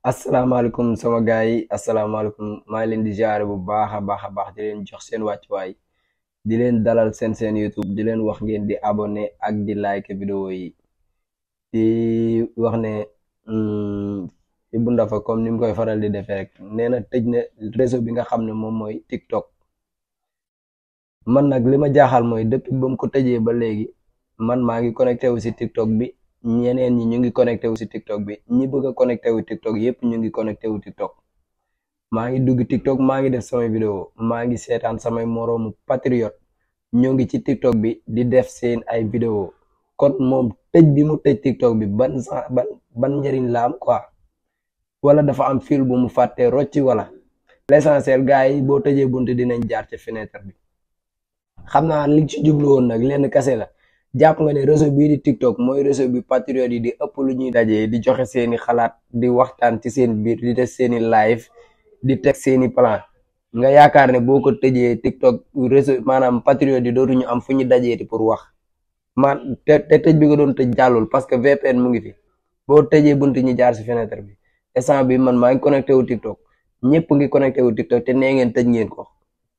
asalaamaaleykum sama gars yi asalaamaaleykum maa ngi leen di jaare bu baax di leen jox seen wàccuwaay di leen dalal seen YouTube di leen wax ngeen di abonné ak di like vidéo yi di wax ne Ibou Ndafa comme ni mu koy faral di defee rek nee na tëj na réseau bi nga xam ne moom mooy TikTok. man nag li ma jaaxal mooy depuis ba mu ko tëjee ba léegi man maa ngi connecté wu si TikTok bi. ñeneen ñi ñu ngi connecté wu si TikTok bi ñi bëgg a connecté wu TikTok yépp ñu ngi connecté wu TikTok. maa ngi dugg TikTok maa ngi def samay vidéo maa ngi seetaan samay moroomu patriote ñoo ngi ci TikTok bi di def seen ay vidéo kon moom tëj bi mu tëj TikTok bi ban njëriñ la am quoi wala dafa am fil bu mu fàttee rocci wala l'essentiel gars yi boo tëjee bunt dinañ jaar ci fenêtre bi. xam naa li ci jublu woon nag lenn kase la. jàpp nga ne réseau bii di TikTok mooy réseau bi patriote yi di ëpp lu ñuy dajee di joxe seeni xalaat di waxtaan ci seen biir di def seeni live di teg seeni plan nga yaakaar ne boo ko tëjee TikTok réseau maanaam patriote yi dootuñu am fu ñu dajeeti pour wax te tëj bi nga doon tëj jàllul parce que VPN mu ngi fi boo tëjee bunt ñi jaar si fenêtre bi instant bi man maa ngi connecté wu TikTok ñëpp ngi connecté wu TikTok te nee ngeen tëj ngeen ko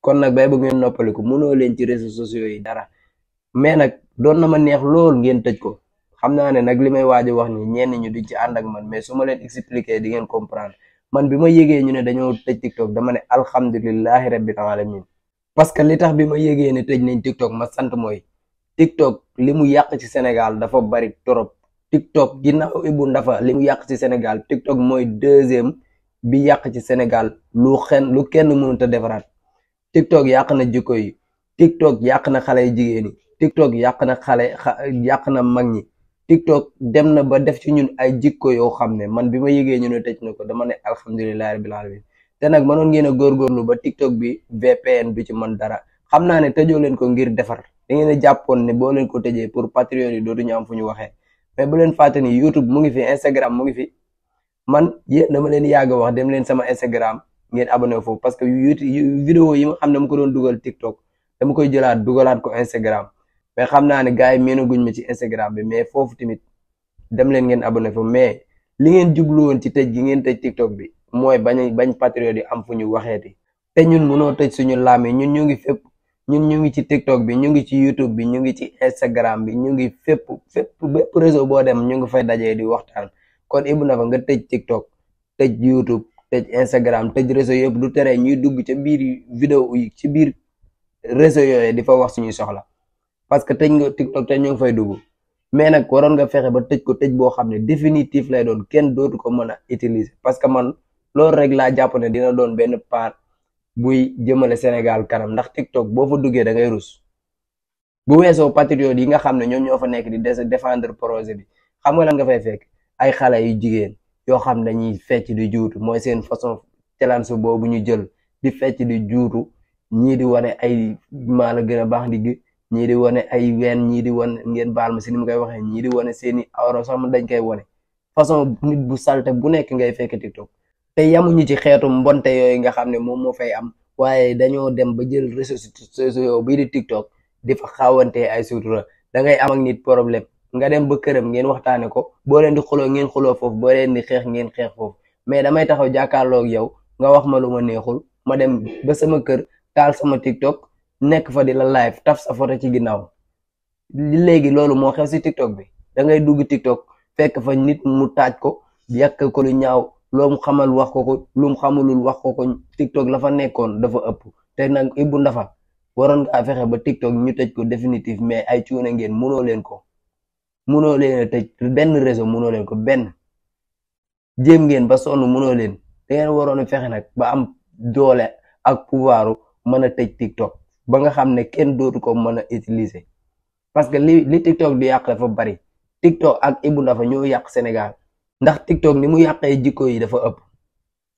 kon nag bay bëgg ngeen noppaliku mënoo leen ci réseaux sociaux yi dara. mais nag doon na ma neex lool ngeen tëj ko xam naa ne nag li may waaj a wax ni ñenn ñu duñ ci ànd ak man mais su ma leen expliquer di ngeen comprendre man bi ma yégee ñu ne dañoo tëj TikTok dama ne alhamdulilahi rabbil alamin parce que li tax bi ma yégee ne tëj nañ TikTok ma sant mooy TikTok li mu yàq ci Sénégal dafa bari trop. TikTok ginnaaw Ibou Ndafa li mu yàq ci Sénégal TikTok mooy deuxième bi yàq ci Sénégal lu kenn mënut a defaraat. TikTok yàq na jikko yi TikTok yàq na xale yu jigéen yi TikTok yàq na mag ñi TikTok dem na ba def ci ñun ay jikko yoo xam ne man bi ma yëgee ñu ne tëj na ko dama ne alhamdulilahi rabbil alamin te nag mënoon ngeen a góorgóorlu ba TikTok bi VPN du ci man dara xam naa ne tëjoo leen ko ngir defar da ngeen a jàppoon ne boo leen ko tëjee pour patriote yi dootuñu am fu ñu waxee mais bu leen fàtte ni YouTube mu ngi fi Instagram mu ngi fi man yéen dama leen yàgg wax dem leen sama Instagram ngeen abonné foofu parce que vidéo yi ma xam ne mu ko doon dugal TikTok dama koy jëlaat dugalaat ko Instagram mais xam naa ne gars yi miinaguñ ma ci Instagram bi mais foofu tamit dem leen ngeen abonné fa mais li ngeen jublu woon ci tëj gi ngeen tëj TikTok bi mooy bañ patriote yi am fu ñu waxeeti te ñun mënoo tëj suñu laame ñun ñu ngi fépp ñun ñu ngi ci TikTok bi ñu ngi ci YouTube bi ñu ngi ci Instagram bi ñu ngi fépp bépp réseau boo dem ñu ngi fay dajee di waxtaan kon Ibou Ndafa nga tëj TikTok tëj YouTube tëj Instagram tëj réseau yëpp du tere ñuy dugg ca biir vidéo yi ci biir réseau yooyu di fa wax suñuy soxla parce que tëj nga TikTok te ñu ngi fay dugg mais nag waroon nga fexe ba tëj ko tëj boo xam ne définitif lay doon kenn dootu ko mën a utiliser parce que man loolu rek laa jàpp ne dina doon benn part buy jëmale Sénégal kanam ndax TikTok boo fa duggee da ngay rus bu weesoo patriote yi nga xam ne ñoom ñoo fa nekk di défendre projet bi xam nga lan nga fay fekk ay xale yu jigéen yoo xam ne dañuy fecc di juutu mooy seen façon challenge boobu ñu jël di fecc di juutu ñii di wane ay maa la gën a baax digg ñii di wane ay ween ñii di wane ngeen baal ma si ni mu koy waxee ñii di wane seeni awra sax dañ koy wane façon nit bu salte bu nekk ngay fekk TikTok te yamuñu ci xeetu mbonte yooyu nga xam ne moom moo fay am waaye dañoo dem ba jël réseaux sociaux bii di TikTok di fa xawante ay sutura da ngay am ak nit problème nga dem ba këram ngeen waxtaane ko boo leen di xuloo ngeen xuloo foofu boo leen di xeex ngeen xeex foofu mais damay taxaw jàkkaarloog yow nga wax ma lu ma neexul ma dem ba sama kër taal sama TikTok nekk fa di la live taf sa photo ci ginnaaw léegi loolu moo xew si TikTok bi da ngay dugg TikTok fekk fa nit mu taaj ko yàq ko lu ñaaw loo mu xamal wax ko lu mu xamulul wax ko TikTok la fa nekkoon dafa ëpp te nag Ibou Ndafa waroon ngaa fexe ba TikTok ñu tëj ko définitif mais ay cuune ngeen mënoo leen a tëj benn réseau mënoo leen ko benn jéem ngeen ba sonn mënoo leen da ngeen waroon a fexe nag ba am doole ak pouvoiru mën a tëj TikTok ba nga xam ne kenn dootu ko mën a utiliser parce que li TikTok di yàq dafa bari TikTok ak Ibou Ndafa ñoo yàq Sénégal ndax TikTok ni mu yàqee jikko yi dafa ëpp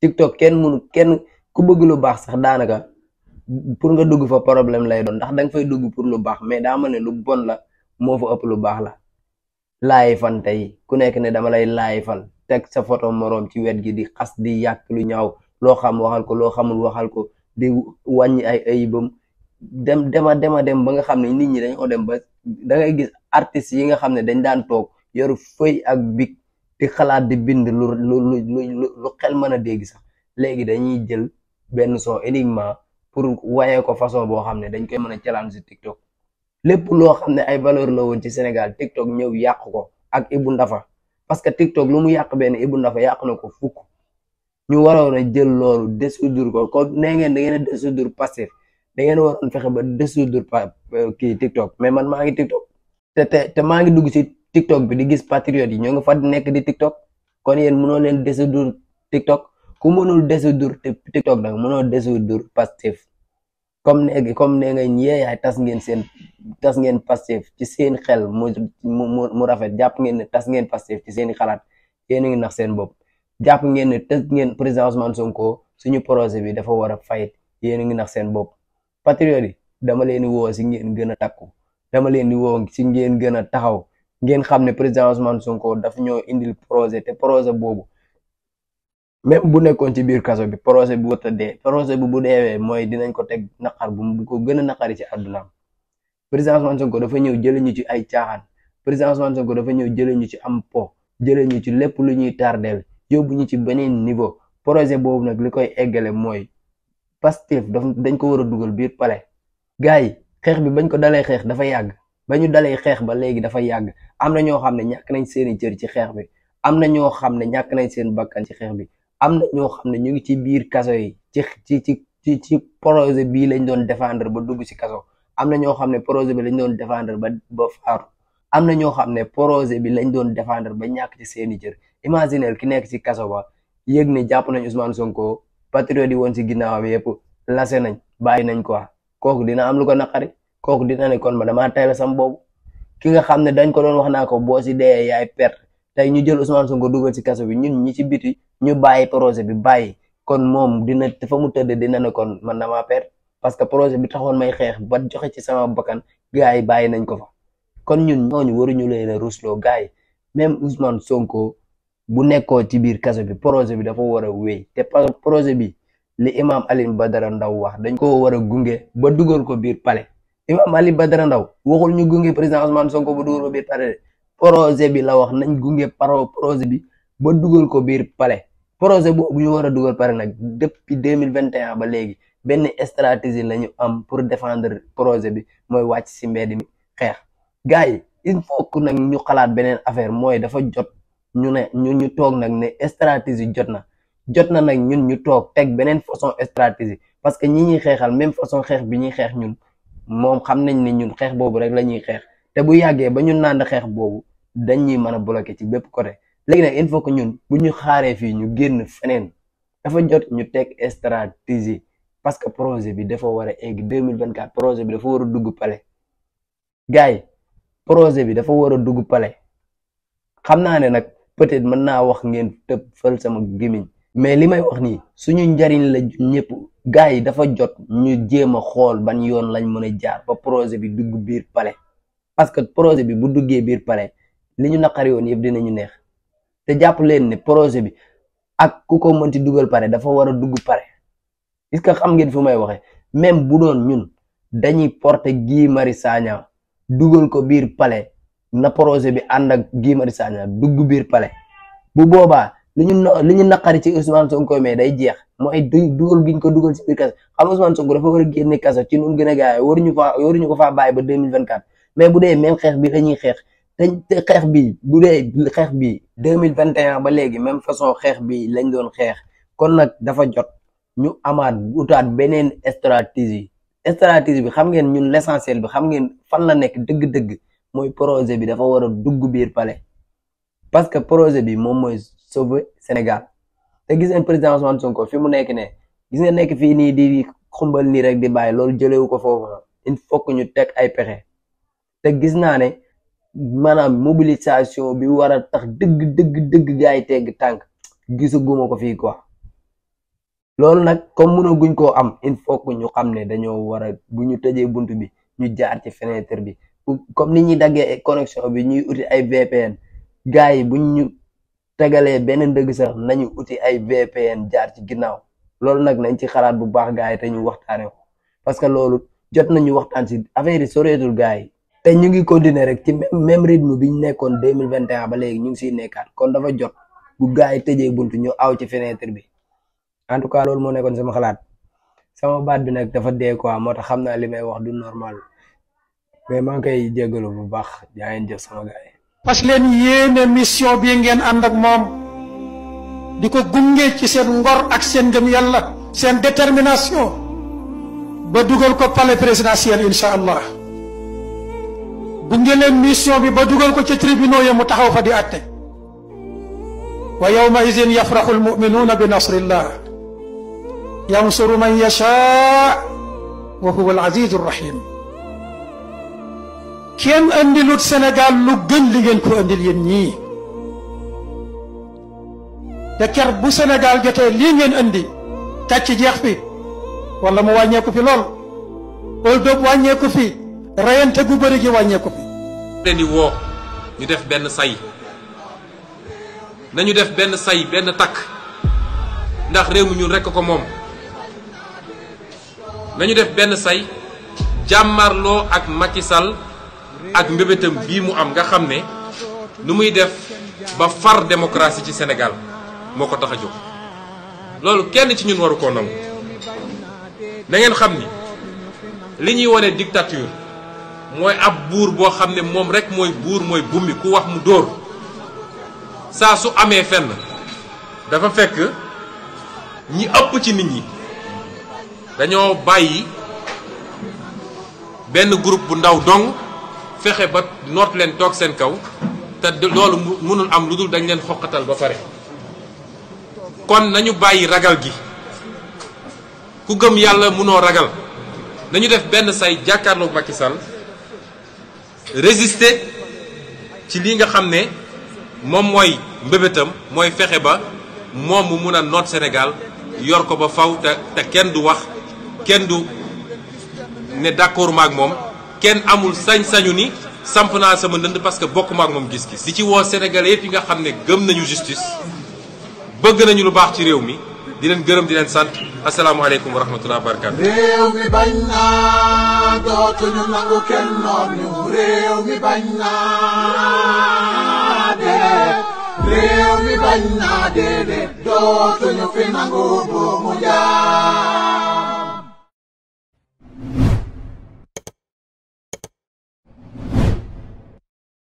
TikTok kenn ku bëgg lu baax sax daanaka pour nga dugg fa problème lay doon ndax danga fay dugg pour lu baax mais daa ma ne lu bon la moo fa ëpp lu baax la laay fan tey ku nekk ne dama lay laay fan teg sa photo moroom ci wet gi di xas di yàq lu ñaaw loo xam waxal ko loo xamul waxal ko di wàññi ay ayibam dem ba nga xam ne nit ñi dañoo dem ba da ngay gis artistes yi nga xam ne dañ daan toog yoru feuille ak bic di xalaat di bind lu xel mën a dégg sax léegi dañuy jël benn son uniquement pour waye ko façon boo xam ne dañ koy mën a challenge si TikTok. lépp loo xam ne ay valeur la woon ci Sénégal TikTok ñëw yàq ko ak Ibou Ndafa parce que TikTok lu mu yàq benn Ibou Ndafa yàq na ko fukk. ñu waroon a jël loolu dissoudre ko kon nee ngeen da ngeen a dissoudre Pastef da ngeen waroon fexe ba dissoudre kii TikTok mais man maa ngi TikTok te maa ngi dugg si TikTok bi di gis patriotes yi ñoo nga fa nekk di TikTok kon yéen mënoo leen dissoudre TikTok ku mënul dissoudre TikTok nag mënoo dissoudre Pastef comme ne nga yeeyaay tas ngeen Pastef ci seen xel mu rafet jàpp ngeen ne tas ngeen Pastef ci seeni xalaat yéen a ngi nax seen bopp. jàpp ngeen ne tëj ngeen président Ousmane Sonko suñu projet bi dafa war a fayit yéen a ngi nax seen bopp patriote yi dama leen di woo si ngeen gën a takku dama leen di woo si ngeen gën a taxaw ngeen xam ne président Ousmane Sonko dafa ñoo indil projet te projet boobu même bu nekkoon ci biir kaso bi projet bi wut a dee projet bi bu deewee mooy dinañ ko teg naqar bu ko gën a naqari ci àddunaam président Ousmane Sonko dafa ñëw jëlee ñu ci ay caaxaan président Ousmane Sonko dafa ñëw jëlee ñu ci am po jëlee ñu ci lépp lu ñuy tardeel yóbbu ñu ci beneen niveau projet boobu nag li koy eggale mooy Pastef dañ ko war a dugal biir palais gars yi xeex bi bañ ko dalee xeex dafa yàgg ba ñu dalee xeex ba léegi dafa yàgg am na ñoo xam ne ñàkk nañ seeni cër ci xeex bi am na ñoo xam ne ñàkk nañ seen bakkan ci xeex bi am na ñoo xam ne ñu ngi ci biir kaso yi ci projet bii lañ doon défendre ba dugg ci kaso am na ñoo xam ne projet bi lañ doon défendre ba faaru am na ñoo xam ne projet bi lañ doon défendre ba ñàkk ci seeni cër imaginel ki nekk ci kaso ba yëg ne jàpp nañ Ousmane Sonko patriote yi woon ci ginnaawam yëpp lase nañ bàyyi nañ quoi kooku dina am lu ko naqari kooku dina ne kon ma damaa tayla sam boobu ki nga xam ne dañ ko doon wax naa ko boo ci dee yaay perte tey ñu jël Ousmane Sonko dugal ci kaso bi ñun ñi ci biti ñu bàyyi projet bi bàyyi kon moom dina fa mu tëdd dina ne kon man damaa perte parce que projet bi taxoon may xeex ba joxe ci sama bakkan gars yi bàyyi nañ ko fa kon ñun ñooñu waruñu leen a rusloo gars yi même Ousmane Sonko bu nekkoo ci biir kaso bi projet bi dafa war a wéy te projet bi li imam Alioune Badara Ndao wax dañ ko war a gunge ba dugal ko biir palais imam Alioune Badara Ndao waxul ñu gunge président Ousmane Sonko ba dugal ko biir palais projet bi la wax nañ gunge projet bi ba dugal ko biir palais projet boobu ñu war a dugal pare nag depuis 2021 ba léegi benn stratégie la ñu am pour défendre projet bi mooy wàcc si mbedd mi xeex gars yi il faut que nag ñu xalaat beneen affaire mooy dafa jot ñu toog nag ne stratégie jot na nag ñun ñu toog teg beneen façon stratégie parce que ñi ñuy xeexal même façon xeex bi ñuy xeex ñun moom xam nañ ne ñun xeex boobu rek la ñuy xeex te bu yàggee ba ñun naan xeex boobu dañuy mën a bloquer ci bépp côté léegi nag il faut que ñun bu ñu xaaree fii ñu génn feneen dafa jot ñu teg stratégie parce que projet bi dafa war a egg 2024 projet bi dafa war a dugg palais gars yi projet bi dafa war a dugg palais xam naa ne nag peut-être mën naa wax ngeen tëb fël sama gémmiñ mais li may wax nii suñu njariñ la ñëpp gars yi dafa jot ñu jéem a xool ban yoon lañ mën a jaar ba projet bi dugg biir palais parce que projet bi bu duggee biir palais li ñu naqari woon yëpp dinañu neex te jàpp leen ne projet bi ak ku ko mënti dugal pare dafa war a dugg pare est-ce que xam ngeen fu may waxee même bu doon ñun dañuy porter Guy Marius Sagna dugal ko biir palais na projet bi ànd ak Guy Marius Sagna dugg biir palais bu boobaa li ñu naqari ci Ousmane Sonko mais day jeex mooy dugal giñ ko dugal ci biir kaso xam Ousmane Sonko dafa war a génne kaso ci nun gën a gaawee waruñu ko faa bàyyi ba 2024 mais bu dee même xeex bi lañuy xeex te xeex bi bu dee xeex bi 2021 ba léegi même façon xeex bi lañ doon xeex kon nag dafa jot ñu amaat utaat beneen stratégie bi xam ngeen ñun l'essentiel bi xam ngeen fan la nekk dëgg-dëgg mooy projet bi dafa war a dugg biir palais parce que projet bi moom mooy sauver Sénégal te gis ngeen président Ousmane Sonko fi mu nekk ne gis ngeen nekk fii nii di xumbal nii rek di bàyyi loolu jëlewu ko foofu il faut que ñu teg ay pexe te gis naa ne maanaam mobilisation bi war a tax dëgg gars yi tegg tànk gisaguma ko fii quoi loolu nag comme mënaguñ koo am il faut que ñu xam ne dañoo war a bu ñu tëjee bunt bi ñu jaar ci fenêtre bi comme ni ñuy daggee connexion bi ñuy uti ay VPN gars yi buñ ñu tegalee benn dëgg sax nañu uti ay VPN jaar ci ginnaaw loolu nag nañ ci xalaat bu baax gars yi te ñu waxtaane ko parce que loolu jot nañu waxtaan ci affaire yi soreetul gars yi te ñu ngi continuer rek ci même rythme bi ñu nekkoon 2021 ba léegi ñu ngi siy nekkaat kon dafa jot bu gars yi tëjee buntu ñu aw ci fenêtre bi en tout cas loolu moo nekkoon sama xalaat sama baat bi nag dafa dee quoi moo tax xam naa li may wax du normal mais maa ngi koy jégalu bu baax yaa ngeen jëf sama gars yi. parce que leen yéene mission bi ngeen ànd ak moom di ko gunge ci seen ngor ak seen ngëm yàlla seen détermination ba dugal ko palais présidentiel incha allah gunge leen mission bi ba dugal ko ci tribunaux ya mu taxaw fa di àtte wa yawma idin yafraxu almuminuuna bi nasrillah yansuru man yashaa wa huwa alazizu rahim kenn andilut Sénégal lu gën li ngeen ko andil yéen ñii te ker bu Sénégal jotee lii ngeen andi kàcc jeex fi wala mu wàññeeku fi lool wala doob wàññeeku fi rayante gu bëri gi wàññeeku fi. leen di woo ñu def benn say nañu def benn say benn takk ndax réew mi ñun rekk ko moom nañu def benn say jàmmarloo ak Macky Sall ak mbébétam bii mu am nga xam ne nu muy def ba far démocratie ci Sénégal moo ko tax a jóg loolu kenn ci ñun waru koo nangu na ngeen xam ni li ñuy wone dictature mooy ab buur boo xam ne moom rek mooy buur mooy bummi ku wax mu dóor saa su amee fenn dafa fekk ñi ëpp ci nit ñi dañoo bàyyi benn groupe bu ndaw dong fexe ba noot leen toog seen kaw te loolu mënul am lu dul dañ leen xoqatal ba pare kon nañu bàyyi ragal gi ku gëm yàlla mënoo ragal nañu def benn say jàkkaarloog Macky Sall résister ci li nga xam ne moom mooy mbébétam mooy fexe ba moom mu mun a noot Sénégal yor ko ba faw te kenn du wax kenn du ne d'accord maak moom kenn amul sañ-sañu ni samp naa sama ndënd parce que bokk maak moom gis-gis. di ci woo Sénégalais yëpp yi nga xam ne gëm nañu justice bëgg nañu lu baax ci réew mi di leen gërëm di leen sant asalaamaaleykum wa rahmatulah wa barakaatu. réew mi bañ naa dootuñu nangu kenn noon ñu réew mi bañ naa dee réew mi bañ naa dee dootuñu fi nangu bu mu jaar